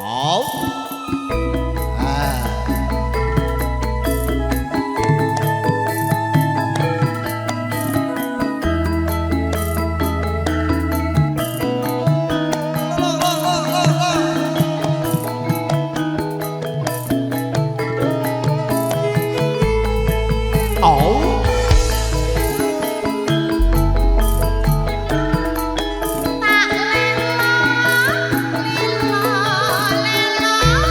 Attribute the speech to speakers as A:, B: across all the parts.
A: 好，哎。
B: Tak lelo, lilo, lelo.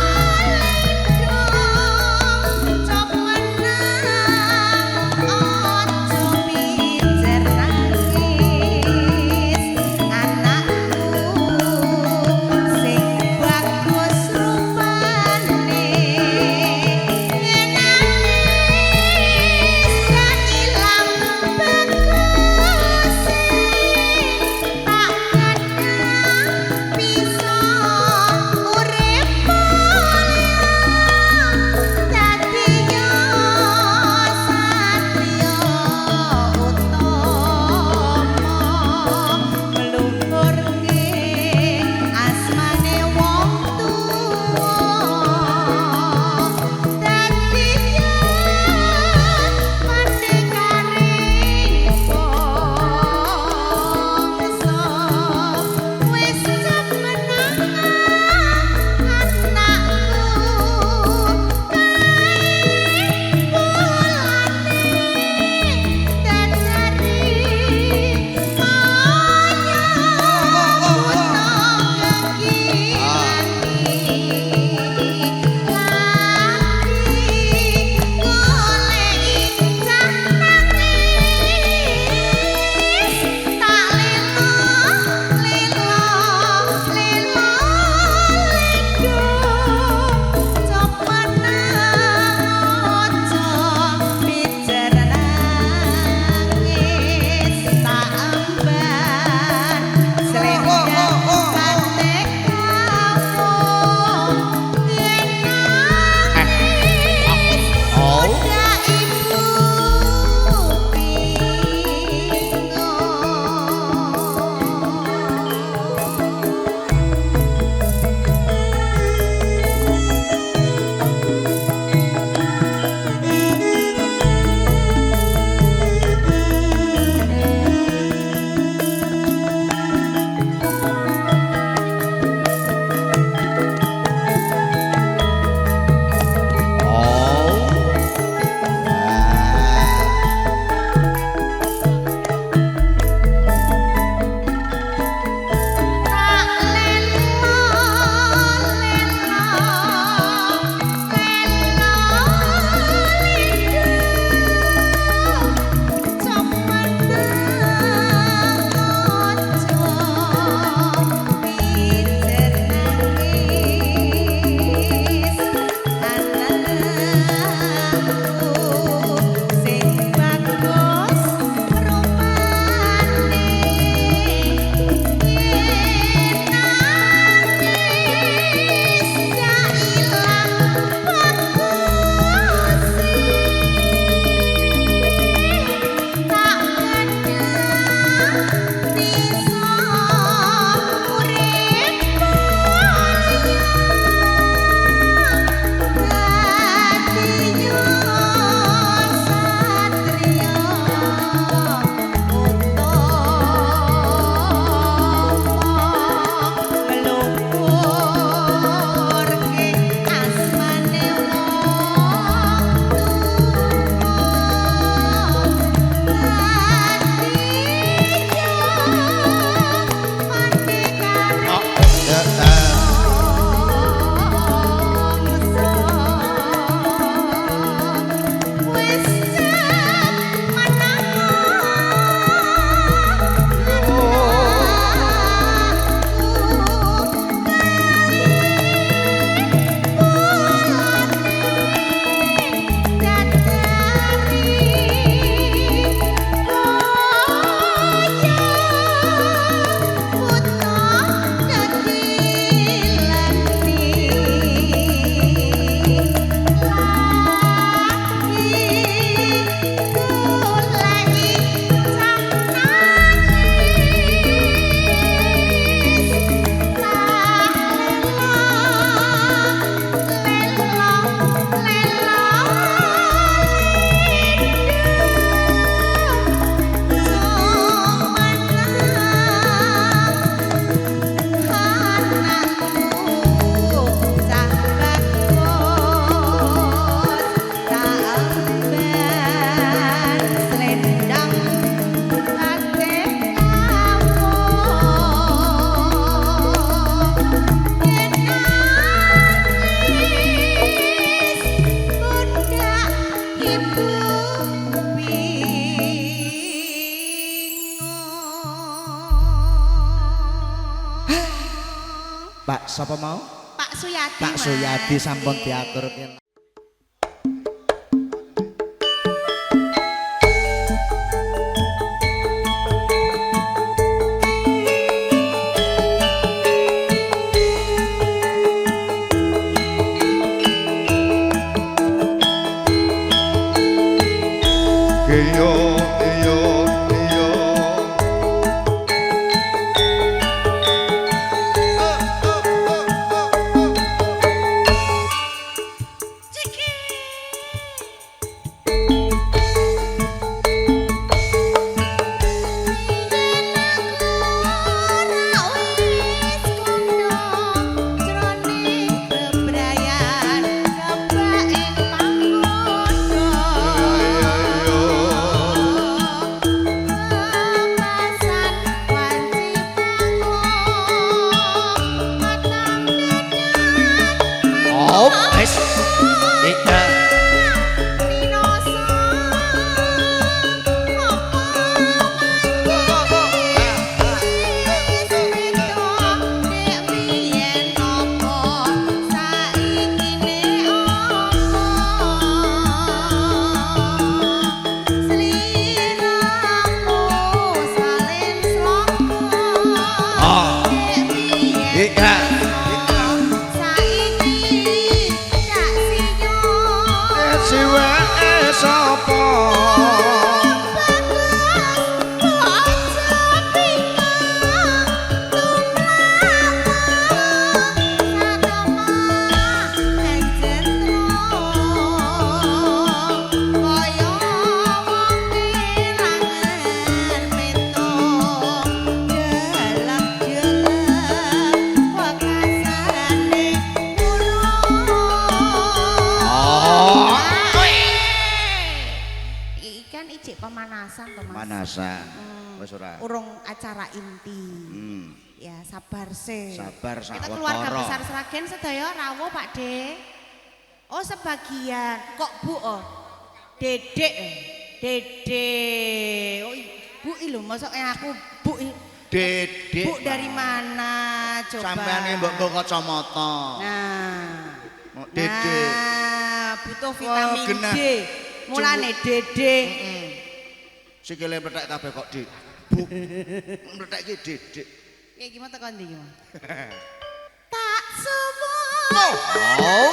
A: Pak sapa mau?
B: Pak Suyadi.
A: Pak Suyadi sampun diaturke.
C: Yo, yo, yo. Pemanasan. Wis ora.
B: Urung acara inti. Ya sabar sih.
A: Sabar sak
B: Kita keluarga besar Sragen sedaya rawuh Pak De. Oh sebagian. Kok Bu oh. Dedek. Dede. Oh Bu i lho mosok aku Bu i.
A: Dedek.
B: Bu dari mana coba?
A: Sampeyan mbok nggo kacamata.
B: Nah.
A: Dede.
B: Nah, butuh vitamin D. Mulane Dede.
A: Sikile mlethek kabeh kok Dik. Bu. Mlethek iki Dedek.
B: Piye iki mau teko ndi iki? Tak suwun.
A: Oh.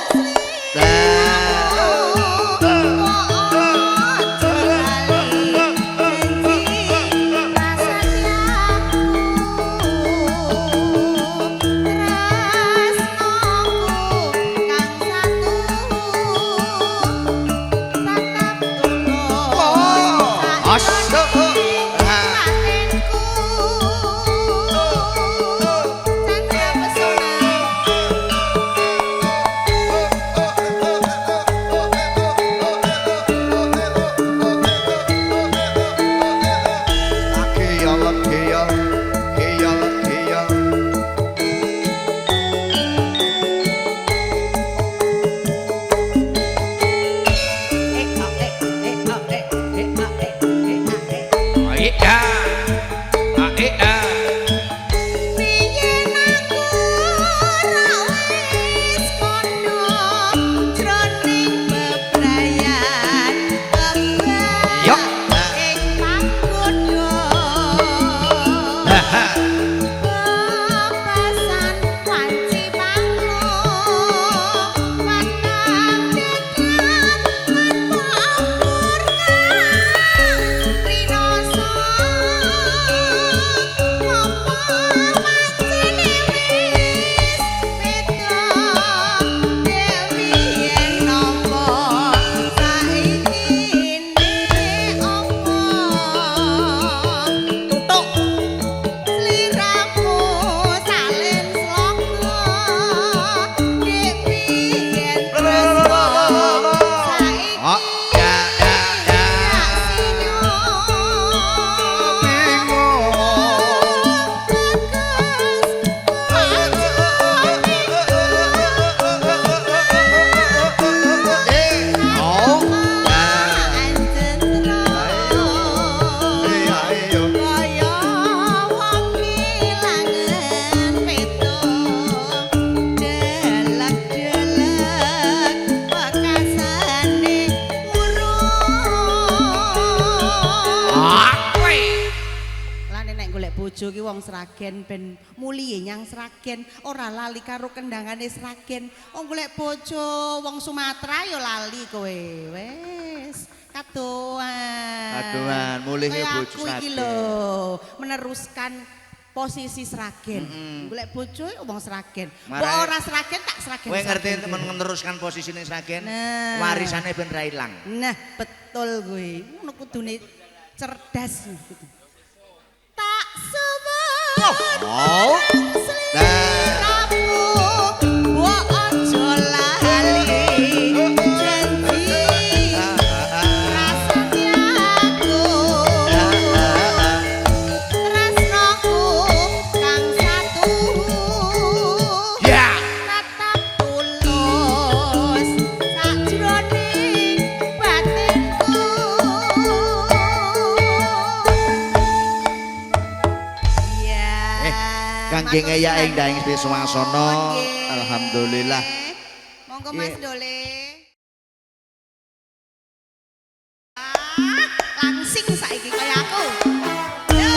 B: bojo ki wong Sragen ben mulihe nyang Sragen, ora lali karo kendangane Sragen. Wong golek bojo wong Sumatera ya lali kowe. Wes, kadoan.
A: Kadoan, mulihe
B: Kaya
A: bojo
B: aku iki
A: Sragen.
B: lho, meneruskan posisi Sragen. Golek bojo ya wong Sragen. Mbok ora Sragen tak Sragen.
A: Kowe ngerti
B: Sragen.
A: temen meneruskan posisine Sragen?
B: Nah.
A: Warisane ben ra ilang.
B: Nah, betul kowe. Ngono kudune cerdas. Tak suwun.
A: Oh.
B: Sliramu, mbok aja lali janji rasane aku. Tresnoku kang satu.
A: Ya.
B: Tetap tulus sakjroning batinku. Iya.
A: Kangge
B: matur
A: ngeyak ing
B: suwun.
A: daing swasana.
B: Nggih.
A: Alhamdulillah.
B: Monggo Mas
A: Nggih.
B: Dole. Ah, langsing saiki kaya aku. Yo.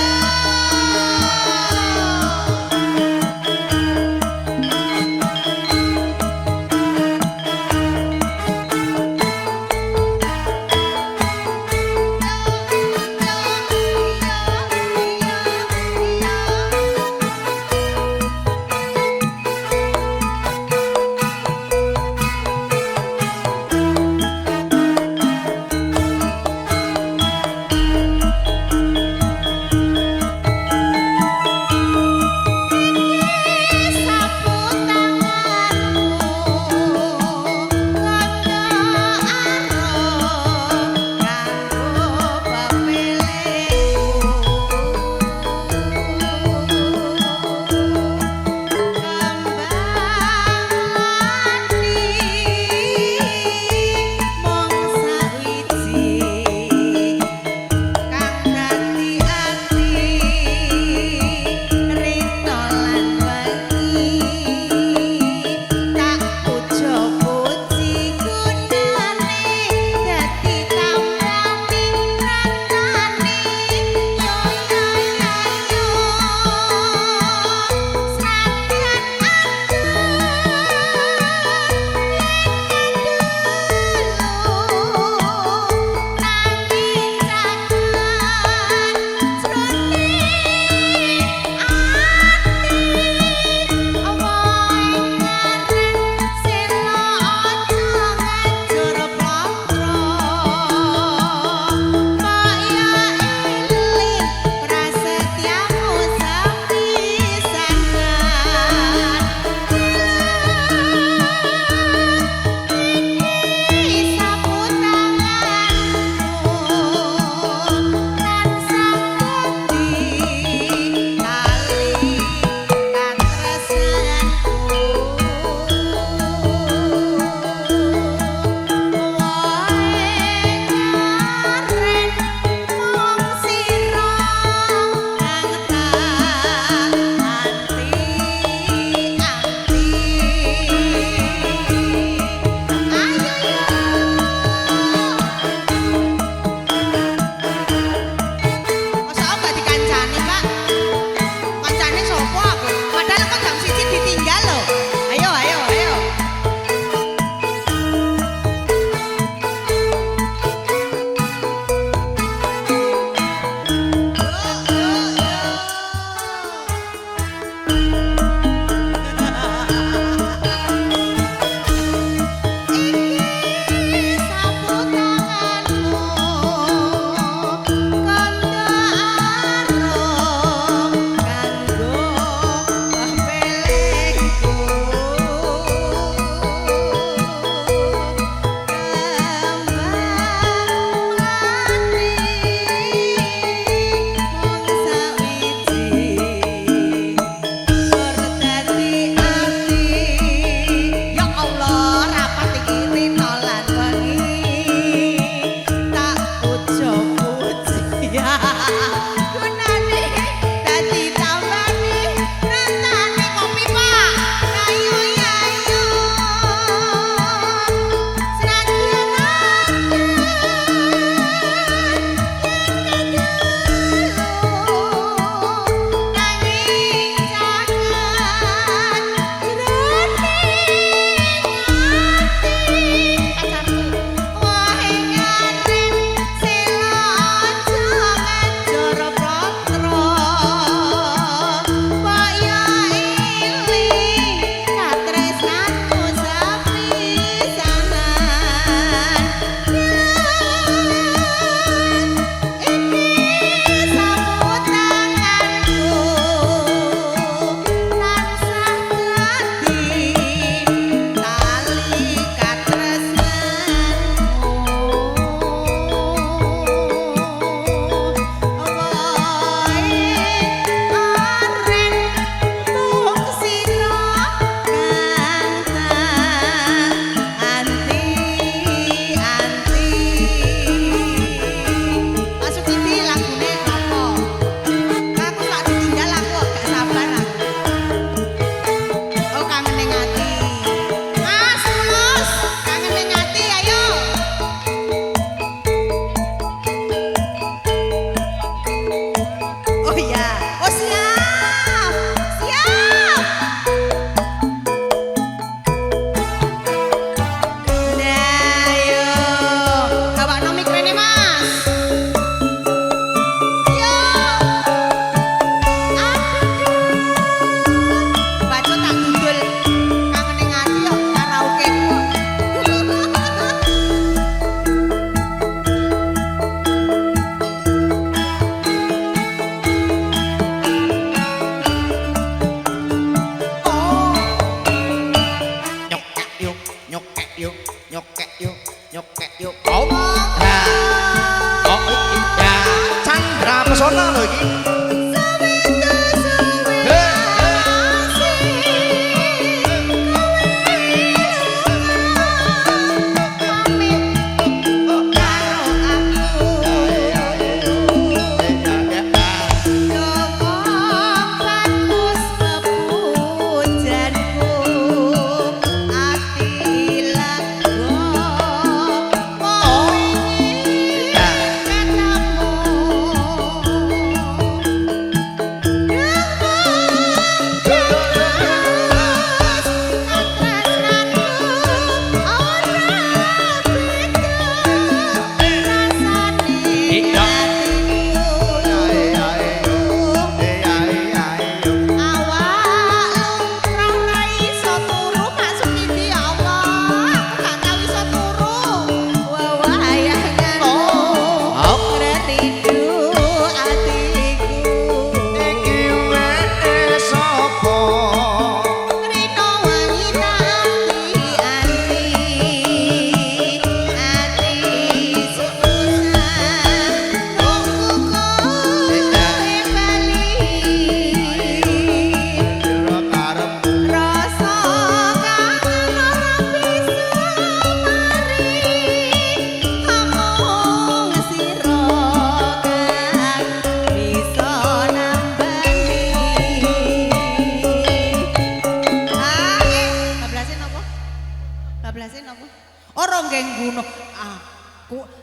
B: Ronggeng Gunung.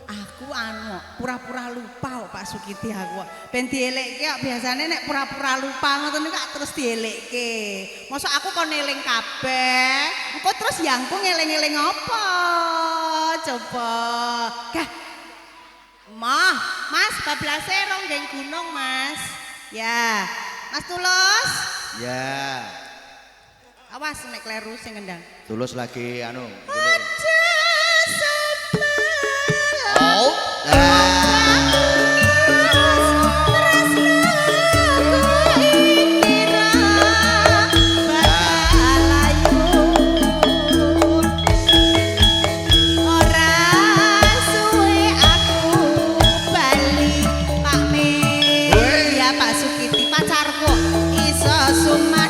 B: Aku anu pura-pura lupa kok, Pak Sukiti, aku. Ben dielekke kok, biasane nek pura-pura lupa ngoten niku terus dielekke. Mosok aku kon eling kabeh, engko terus yangku ngeling-eling apa? Coba. Gah. Mah, Mas, bablase Ronggeng Gunung, Mas. Ya. Mas Tulus.
A: Ya.
B: Awas nek kleru sing kendang.
A: Tulus lagi anu.
B: Aja sebel.
A: Oh. Ah.
B: Tresnaku iki ra bakal layu. Ora suwe aku bali, Pak Min.
A: Weh.
B: Ya, Pak Sukiti pacarku iso suman.